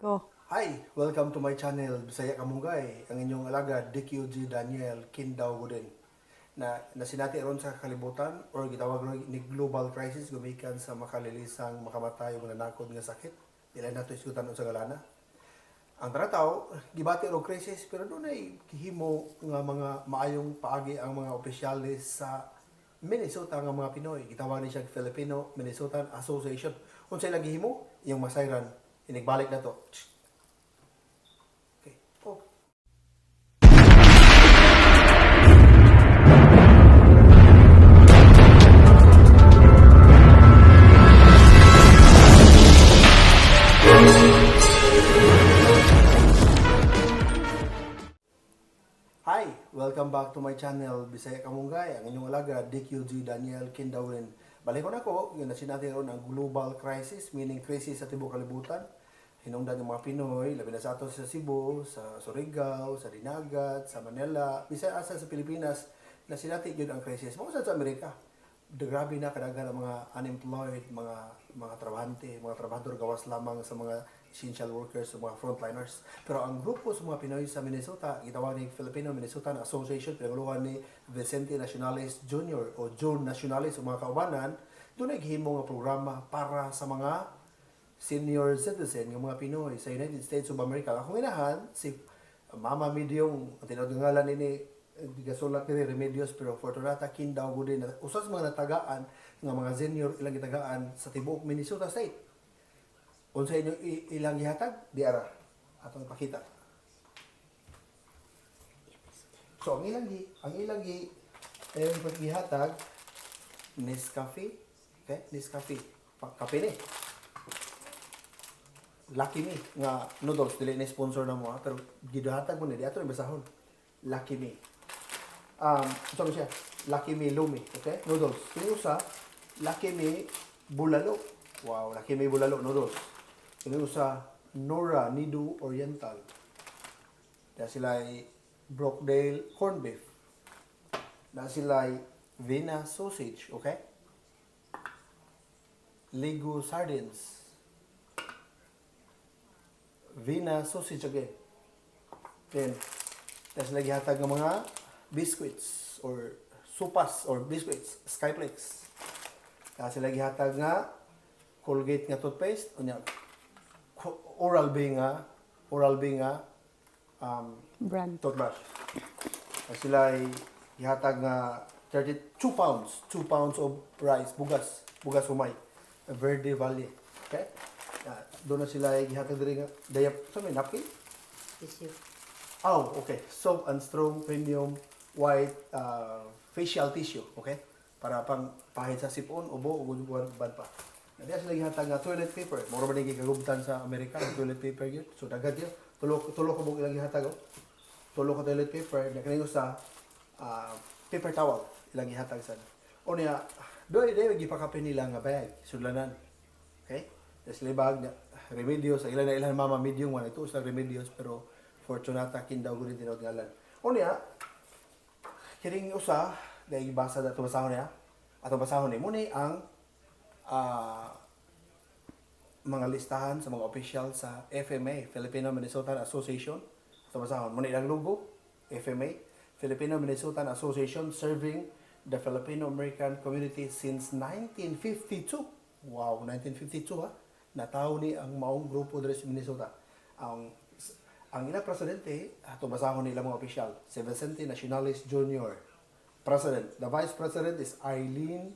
Go. Hi! Welcome to my channel, Bisaya Kamunggay. Ang inyong alaga, DQG Daniel Kindaw Guden. Na nasinati ron sa kalibutan or gitawag ron ni global crisis gumikan sa makalilisang makamatay o mananakod nga sakit. Dili nato isgutan sa galana. Ang tanataw, gibati og crisis pero dunay gihimo nga mga maayong paagi ang mga opisyales sa Minnesota nga mga Pinoy. Gitawag ni siya Filipino Minnesotan Association. Unsa ilang gihimo? Iyong masayran inigbalik na to. Okay. Oh. Hi! Welcome back to my channel, Bisaya Kamunggay. Ang inyong alaga, DQG Daniel Kindawin. Balik ko na ko, yun na sinabi ron ang global crisis, meaning crisis sa tibuok kalibutan. Hinungdan ng mga Pinoy, labi na sa ato sa Cebu, sa Surigao, sa Dinagat, sa Manila, bisaya asa sa Pilipinas, na sinati yun ang crisis. Mga sa Amerika, grabe na kadaghan ang mga unemployed, mga trabahante, mga trabahador gawas lamang sa mga essential workers, sa mga frontliners. Pero ang grupo sa mga Pinoy sa Minnesota, gitawag ni Filipino Minnesotan Association, pinanguluhan ni Vicente Nacionales Jr. o June Nacionales o mga kaubanan, doon ay gihimo nga programa para sa mga senior citizen ng mga Pinoy sa United States of America. Akong inahan, si Mama Midyong, ang tinuod nga ngalan nini, gasulat ni Remedios, pero Fortunata Kindaw gud na usas mga natagaan nga mga senior ilang gitagaan sa tibuok Minnesota State. Unsa inyo ilang gihatag? Di ara. Atong ipakita. So ang ilang gihatag Nescafe, okay? Nescafe. Kape ni. Lucky Me nga noodles, dili ni sponsor na mo ha, pero gihatag mo ni di ato ni basahon. Lucky Me. So siya? Lucky Me Lumi, okay? Noodles. Kini usa Lucky Me Bulalo. Wow, Lucky Me Bulalo noodles. Kini usa Nora Nido Oriental. Da sila ay Brookdale corned beef. Da sila ay Vina sausage, okay? Ligo sardines. Vina sausage again. Then, tas lagi hatag ng mga biscuits or supas or biscuits, Skyflakes. Tapos sila gihatag nga Colgate nga toothpaste, unya Oral-B nga Brand. Toothbrush. Tapos sila ay gihatag nga 32 pounds, 2 pounds of rice, bugas, bugas humay, Verde Valley. Okay? Doon na sila ay gihatag diri nga dayap, sa may napkin? Tissue. Oh, okay. Soap and Strong Premium White facial tissue, okay? Para pang pahid sa sipon, ubo, ug uban pa. Nadiya sila gihatag nga toilet paper. Mura ba ni gikagubtan sa Amerika ang toilet paper gyud. So daghan gyud. Tulo tulo ka buok ilang gihatag oh. Tulo ka toilet paper na kani sa paper towel ilang gihatag sa. O niya, doy doy gipakape nila nga bag sudlanan. Okay? Tapos sila bag na Remedios, ang ilan na ilan mama medium one ito sa Remedios pero Fortunata Kindaw gud tinuod ngalan. O niya, kining usa dahil gibasa na basahon niya. Atong basahon ni muni ang mga listahan sa mga opisyal sa FMA, Filipino Minnesotan Association. Atong basahon muni ilang logo, FMA, Filipino Minnesotan Association, serving the Filipino American community since 1952. Wow, 1952 ha. Natawo ni ang maong grupo diri sa Minnesota. Ang ilang presidente, ato basahon nila mga opisyal, si Vicente Nacionales Jr. President. The Vice President is Eileen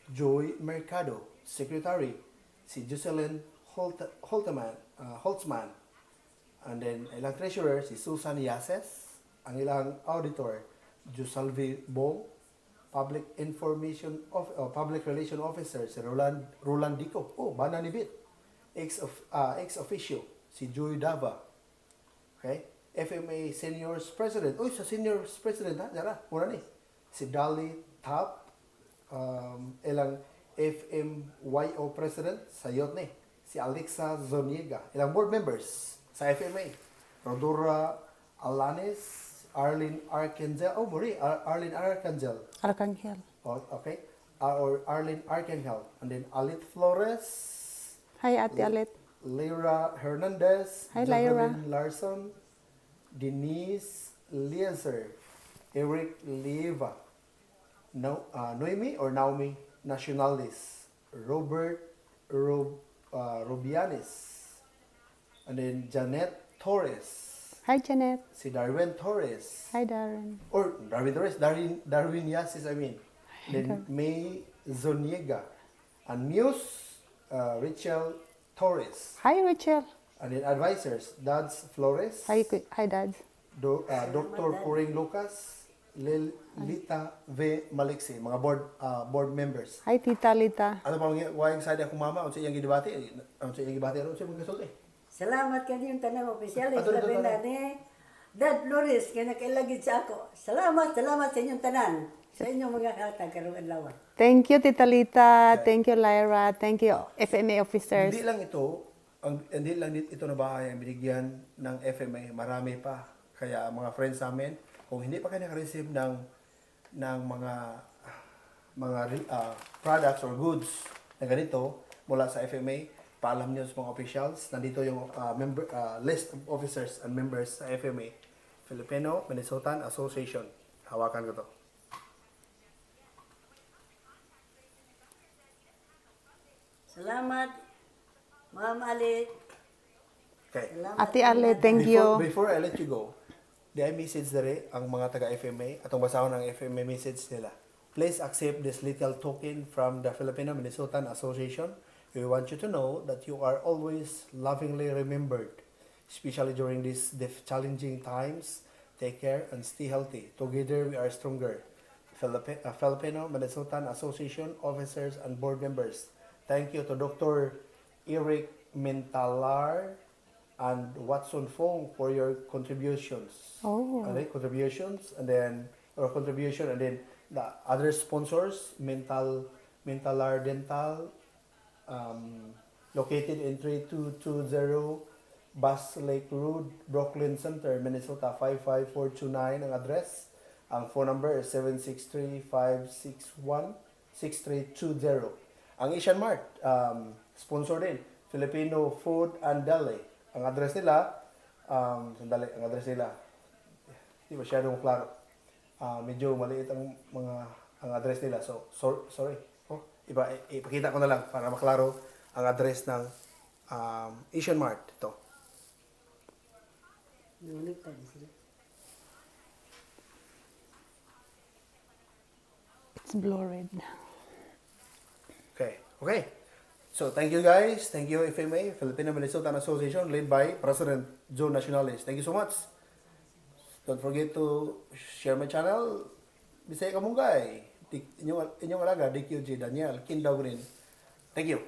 Joy Mercado. Secretary, si Jocelyn Holtzman. And then, ilang treasurer, si Susan Yases. Ang ilang auditor, Josalvi Bong. Public Information of Public Relation Officer, si Roland Dico. Oh, bana ni Bit. Ex officio, si Joy Dava. Okay? FMA Seniors President. Uy, sa Seniors President ha, dara, mura ni. Si Dolly Tap, ilang FMYO President, sa yot ni. Si Alexa Zoniega. Ilang board members sa FMA. Rodora Alanis, Arlene Arcangel. Oh, muri, Arlene Arcangel. Arcangel. Oh, okay. Or Arlene Arcangel. And then Alit Flores. Hi, Ate Alit. Lyra Hernandez, Hi, Lyra. Jovelyn Larson, Denise Lieser, Eric Lieva, no, Noemi or Naomi Nacionalis, Robert Rubianis, and then Janet Torres, Hi, Janet. Si Darwin Torres, Hi, Darren. Or Darwin Torres, Darwin Yasis, I mean. Then May Zoniega, and Muse, Rachel Torres, Hi, Rachel. And then advisors, Dads Flores, Hi, Dads. Dr. Coring Lucas, Lita V. Maliksi, mga board members. Hi, Tita Lita. Ano pa mga wayang side akong mama, unsa iyang gidebate, unsa iyang gibati aron, unsa imong gisulti? Salamat kaninyong tanang opisyalis, Ato, ato, labi ato. na ni Dad Flores nga nakailagid sa ako. Salamat, salamat sa inyong tanan. Sa inyong mga hatag karong adlaw. Thank you, Tita Lita. Thank you, Lyra. Thank you, FMA officers. Hindi lang ito na bahay ang binigyan ng FMA, marami pa. Kaya mga friends namin, kung hindi pa kayo naka-receive ng mga products or goods na ganito mula sa FMA, paalam niyo sa mga officials. Nandito yung member list of officers and members sa FMA, Filipino Minnesotan Association. Hawakan ko to. Salamat, Ma'am Alit. Okay. Salamat. Ate Ale, thank you. Before I let you go, di ay message dere ang mga taga FMA atong basahon ang FMA message nila. "Please accept this little token from the Filipino Minnesotan Association. We want you to know that you are always lovingly remembered, especially during these challenging times. Take care and stay healthy. Together we are stronger. Filipino Minnesotan Association officers and board members." Thank you to Dr. Eric Mentalar and Watson Fong for your contributions. Oh. Okay, contributions and then or contribution and then the other sponsors, Mentalar Dental, located in 3220 Bass Lake Road, Brooklyn Center, Minnesota 55429 ang address. Ang phone number is 763-561-6320. Ang Asian Mart, sponsor din, Filipino Food and Deli. Ang address nila, sandali, ang address nila, hindi masyadong klaro. Ah, medyo maliit ang address nila. So, sorry. Oh, ipakita ko na lang para maklaro ang address ng Asian Mart. Ito. Ngunit pa sila. It's blurred. Okay. So, thank you guys. Thank you FMA, Filipino Minnesotan Association, led by President Joe Nacionales. Thank you so much. Don't forget to share my channel. Bisaya Kamunggay. Inyong alaga, DQG Daniel Kindaw Green. Thank you.